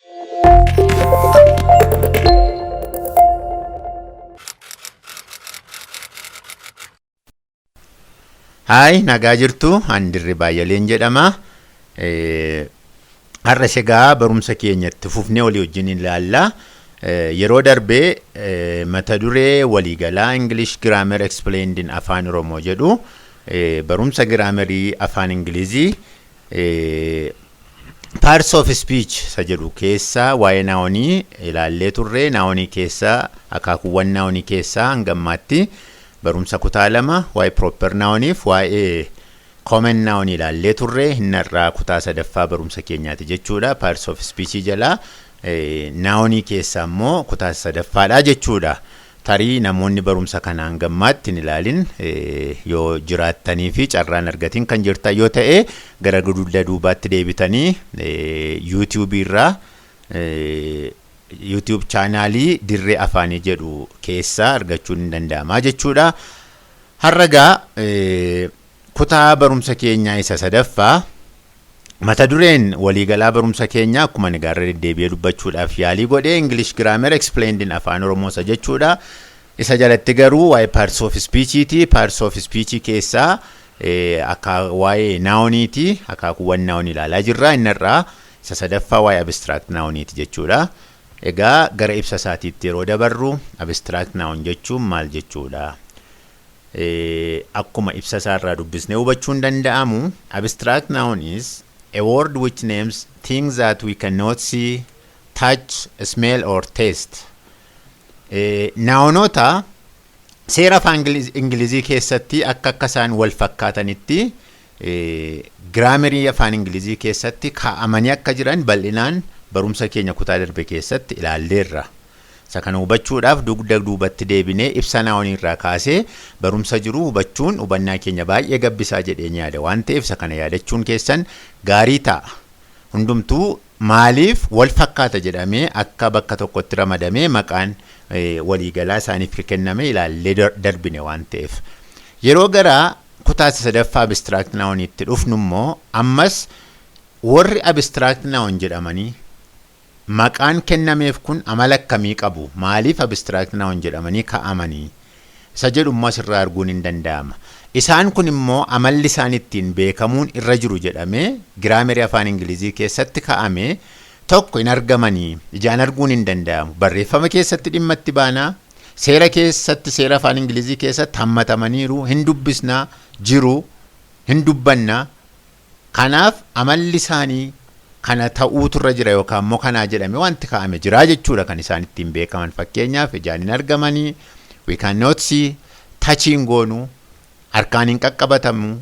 Haay, nagaa jirtu. An Dirribaa Yaleen jedhama. Har'a egaa barumsa keenya itti fufnee walii wajjin ilaalla. Yeroo darbe mata duree waliigalaa English Grammar Explained in Afaan Oromoo jedhu, barumsa giraamarii afaan Ingilizii parts of speech isa jedhu keessa waa'ee nounii ilaallee turre. Nounii keessaa, akaakuuwwan nounii keessaa hanga ammaatti barumsa kutaa 2 waa'ee proper nouniif waa'ee common noun ilaallee turre. Innarraa kutaa sadaffaa barumsa keenyaati jechuudha. Parts of speech jalaa nounii keessaa immoo kutaa sadaffaadha jechuudha. Tarii namoonni barumsa kana hanga ammaatti hin ilaalin yoo jiraattanii fi carraan argatiin kan jirtan yoo ta'e, gara dugda duubaatti deebitanii YouTubeii irraa YouTube channelii Dirree Afaanii jedhu keessaa argachuun ni danda'ama jechuudha. Har'a gaa kutaa barumsa keenyaa isa sadaffaa, mata dureen waliigalaa barumsa keenyaa akkuma ani gaarra deddeebi'ee dubbachuudhaaf yaalii godhee English Grammar Explained in Afaan Oromoo isa jechuudha. Isa jalatti garuu waa'ee parts of speechiiti. Parts of speech keessaa akka waa'ee nouniiti. Akaakuuwwan nounii ilaalaa jirra. Inni irraa isa sadaffaa waa'ee abstract nouniiti jechuudha. Egaa gara ibsa isaatiitti yeroo dabarru, abstract noun jechuun maal jechuudha? Akkuma ibsa isaarraa dubbisnee hubachuun danda'amu, abstract noun is a word which names things that we cannot see, touch, smell or taste. Nounoota seera afaan Ingilizii keessatti akka isaan wal fakkaatanitti giraamarii afaan Ingilizii keessatti kaa'amanii akka jiran bal'inaan barumsa keenya kutaa darbe keessatti ilaalleerra. Isa kana hubachuudhaaf dugda duubatti deebinee ibsa nounii irraa kaasee barumsa jiru hubachuun hubannaa keenya baay'ee gabbisaa jedheen yaada waan ta'eef, isa kana yaadachuun keessan gaarii ta'a. Hundumtuu maaliif wal fakkaata jedhamee akka bakka tokkotti ramadamee maqaan waliigalaa isaaniif kenname ilaallee darbine waan ta'eef. Yeroo gara kutaa sadaffaa abstract nouniitti dhufnu immoo, ammas warri abstract noun jedhamanii maqaan kennameef kun amala akkamii qabu? Maaliif abstract noun jedhamanii kaa'amanii? Isa jedhu immoo asirraa arguun hin danda'ama. Isaan kun immoo amalli isaan ittiin beekamuun irra jiru jedhamee giraamarii afaan Ingilizii keessatti kaa'ame tokko, hin argamanii, ijaan arguun hin danda'amu. Barreeffama keessatti dhimma itti baanaa, seera keessatti, seera afaan Ingilizii keessatti hammatamaniiru, hin dubbisnaa jiru, hin dubbannaa. Kanaaf amalli isaanii kana ta'uutu irra jira yookaan immoo kanaa jedhame wanti kaa'ame jira jechuudha kan isaan ittiin beekaman. Fakkeenyaaf, ijaan hin argamanii, we cannot see, touch hin goonu, harkaan hin qaqqabatamu,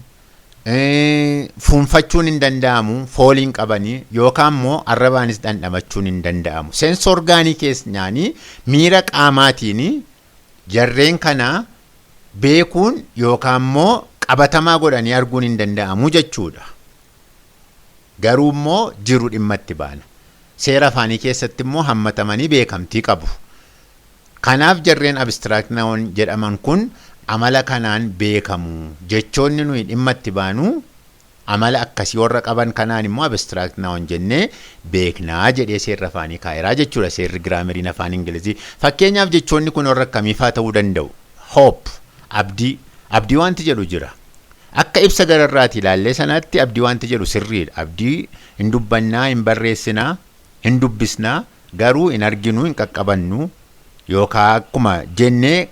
fuunfachuun hin danda'amu, foolii hin qabanii, yookaan immoo arrabaanis dhandhamachuun hin danda'amu. Sense organii keenyaanii, miira qaamaatiin jarreen kana beekuun yookaan immoo qabatamaa godhanii arguun hin danda'amu jechuudha. Garuu immoo jiru, dhimma itti baana. Seera afaanii keessatti immoo hammatamanii beekamtii qabu. Kanaaf jarreen abstract noun jedhaman kun amala kanaan beekamu. Jechoonni nuyi dhimma itti baanu amala akkasii warra qaban kanaan immoo abstract noun jennee beeknaa jedhee seerri afaanii kaa'eeraa jechuudha, seerri giraameriin afaan Ingilizii. Fakkeenyaaf, jechoonni kun warra akkamiifaa ta'uu danda'u? Hope, abdii, abdii wanti jedhu jira. Akka ibsa gararraati ilaallee sanatti abdii wanti jedhu sirriidha. Abdii hin dubbannaa, hin barreessinaa, hin dubbisnaa, garuu hin arginu, hin qaqqabannu, yookaan akkuma jennee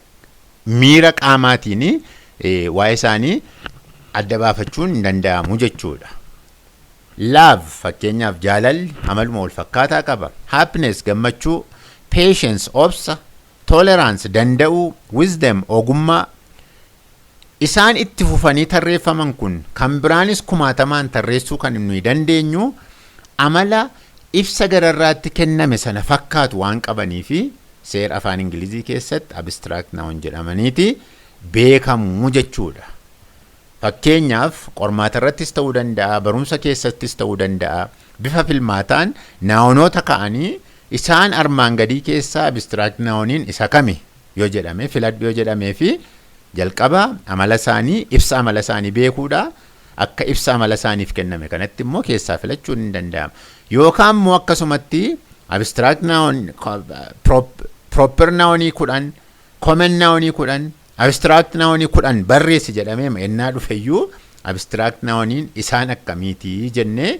miira qaamaatiin waa'ee isaanii adda baafachuun hin danda'amu jechuudha. Love, fakkeenyaaf jaalalli amaluma wal fakkaataa qaba. Happiness, gammachuu, patience, obsa, tolerance, danda'uu, wisdom, ogummaa. Isaan itti fufanii tarreeffaman kun, kan biraanis kumaatamaan tarreessuu kan nuyi dandeenyu, amala ibsa gararraatti kenname sana fakkaatu waan qabanii fi seera afaan Ingilizii keessatti abstract noun jedhamaniiti beekamu jechuudha. Fakkeenyaaf, qormaata irrattis ta'uu danda'a, barumsa keessattis ta'uu danda'a. Bifa filmaataan nounoota ka'anii isaan armaan gadii keessaa abstract nouniin isa kami yoo jedhame, filadhu yoo jedhamee fi jalqaba amala isaanii, ibsa amala isaanii beekuudha. Akka ibsa amala isaaniif kenname kanatti immoo keessaa filachuun hin danda'ama. Yookaan immoo akkasumatti Abstract noun, proper nounii 10, common nounii 10, abstract nounii 10 barreessi jedhamee ennaa dhufeyyuu, abstract nouniin isaan akkamiitii jennee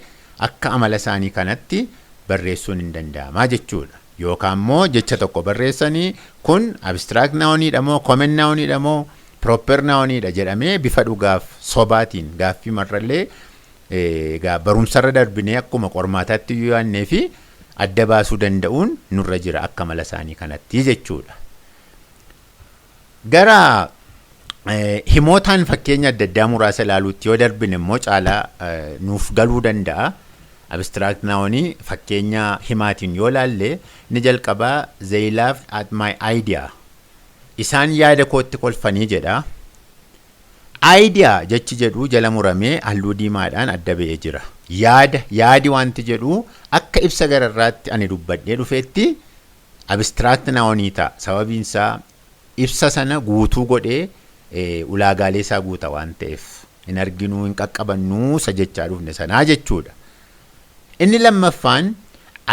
akka amala isaanii kanatti barreessuun hin danda'amaa jechuudha. Yookaan immoo jecha tokko barreessanii, kun abstract nouniidha moo common nouniidha moo proper nouniidha jedhamee bifa dhugaaf sobaatiin gaaffii marrallee egaa barumsarra darbinee akkuma qormaataatti iyyuu yaadnee fi adda baasuu danda'uun nurra jira akka mala isaanii kanatti jechuudha. Gara himootaan fakkeenya adda addaa muraasa ilaaluutti yoo darbine immoo caalaa nuuf galuu danda'a. Abstract nounii fakkeenya himaatiin yoo laalle, inni jalqabaa "They laughed at my idea." Isaan yaada kootti kolfanii jedha. Idea jechi jedhu jala muramee halluu diimaadhaan adda ba'ee jira. Yaada, yaadi wanti jedhu akka ibsa gararraatti ani dubbadhee dhufeetti abstract nounii ta'a. Sababiin isaa ibsa sana guutuu godhee ulaagaalee isaa guuta waan ta'eef, hin arginuu, hin qaqqabannuu isa jechaa dhufne sanaa jechuudha. Inni lammaffaan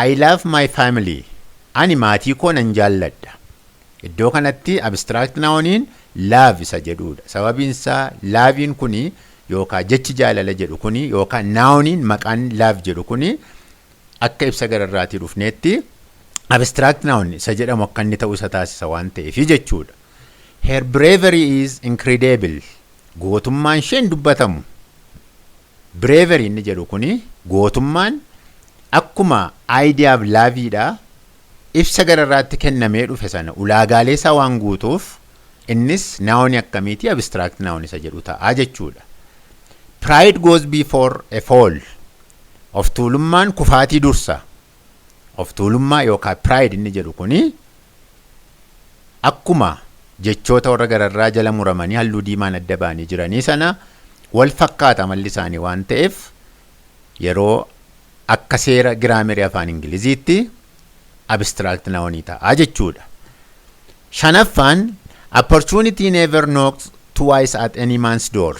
"I love my family." Ani maatii koo nan jaalladha. Iddoo kanatti abstract nouniin love isa jedhudha. Sababiin isaa loveiin kuni yookaan jechi jaalala jedhu kuni yookaan nouniin maqaan love jedhu kuni akka ibsa gararraatii dhufneetti abstract noun isa jedhamu akka inni ta'u isa taasisa waan ta'eef jechuudha. "Her bravery is incredible." Gootummaan isheen dubbatamu. Bravery inni jedhu kuni, gootummaan, akkuma idea of loveiidha, ibsa gararraatti kennamee dhufe sana ulaagaalee isaa waan guutuuf innis nounii akkamiiti? Abstract noun isa jedhu ta'a jechuudha. "Pride goes before a fall." Of tuulummaan kufaatii dursa. Of tuulummaa yookaan pride inni jedhu kuni akkuma jechoota warra gararraa jala muramanii halluu diimaan adda ba'anii jiranii sana wal fakkaata malli isaanii waan ta'eef, yeroo akka seera grammarii afaan Ingiliziitti abstract nounii ta'a jechuudha. Shanaffaan "Opportunity never knocks twice at any man's door."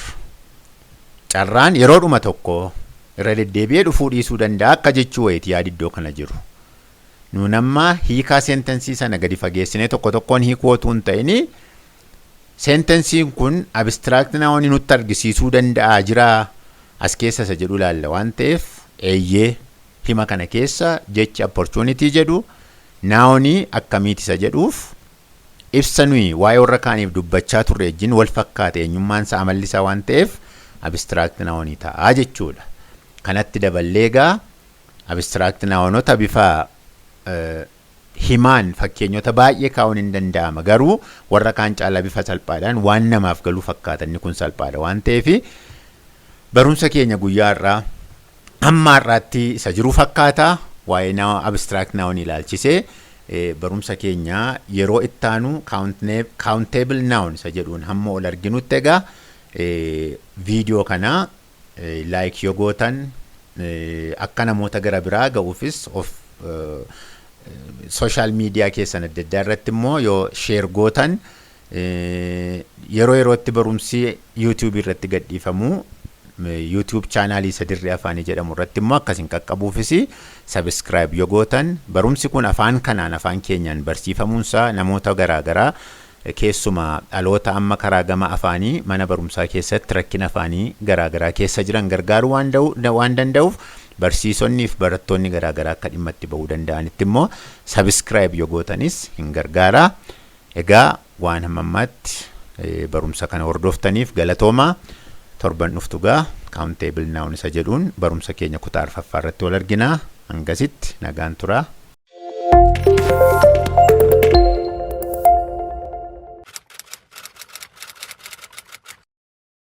Carraan yeroodhuma tokko irra deddeebi'ee dhufuu dhiisuu danda'a akka jechuu wayiiti yaadi iddoo kana jiru. Nuun amma hiikaa sentenceii sana gadi fageessinee tokko tokkoon hiikuu otuu hin ta'ini, sentenceiin kun abstract nounii nutti argisiisuu danda'a jira as keessa isa jedhu ilaalla waan ta'eef, eeyyee, hima kana keessa jechi opportunity jedhu nounii akkamiiti isa jedhuuf ibsa nuyi waa'ee warra kaaniif dubbachaa turre wajjin wal fakkaate eenyummaan isaa, amalli isaa waan ta'eef abstract nounii ta'a jechuudha. Kanatti daballee egaa abstract nounota bifa himaan fakkeenyota baay'ee kaa'uun hin danda'ama, garuu warra kaan caalaa bifa salphaadhaan waan namaaf galuu fakkaata inni kun salphaadha waan ta'eef, barumsa keenya guyyaa har'aa hamma har'aatti isa jiru fakkaata. Waa'ee nama abstract noun ilaalchisee barumsa keenya yeroo ittaanu countable noun isa jedhuun hamma ol arginutti, egaa viidiyoo kana like yoo gootan, akka namoota gara biraa ga'uufis of social media keessan adda addaa irratti immoo yoo share gootan, yeroo yerootti barumsi YouTubeii irratti gadhiifamu YouTube channelii isa Dirree Afaanii jedhamu irratti immoo akkasin qaqqabuufis subscribe yoo gootan, barumsi kun afaan kanaan, afaan keenyaan barsiifamuunsaa namoota garaagaraa, keessumaa dhaloota amma karaa gama afaanii mana barumsaa keessatti rakkina afaanii garaagaraa keessa jiran gargaaruu waan danda'uuf, barsiisonnii fi barattoonni garaagaraa akka dhimma itti ba'uu danda'anitti immoo subscribe yoo gootanis hin gargaara. Egaa waan hamma ammaatti barumsa kana hordoftaniif galatoomaa. Torban dhuftu gaa countable noun isa jedhuun barumsa keenya kutaa arfaffaa irratti wal arginaa. Hangasitti nagaan turaa.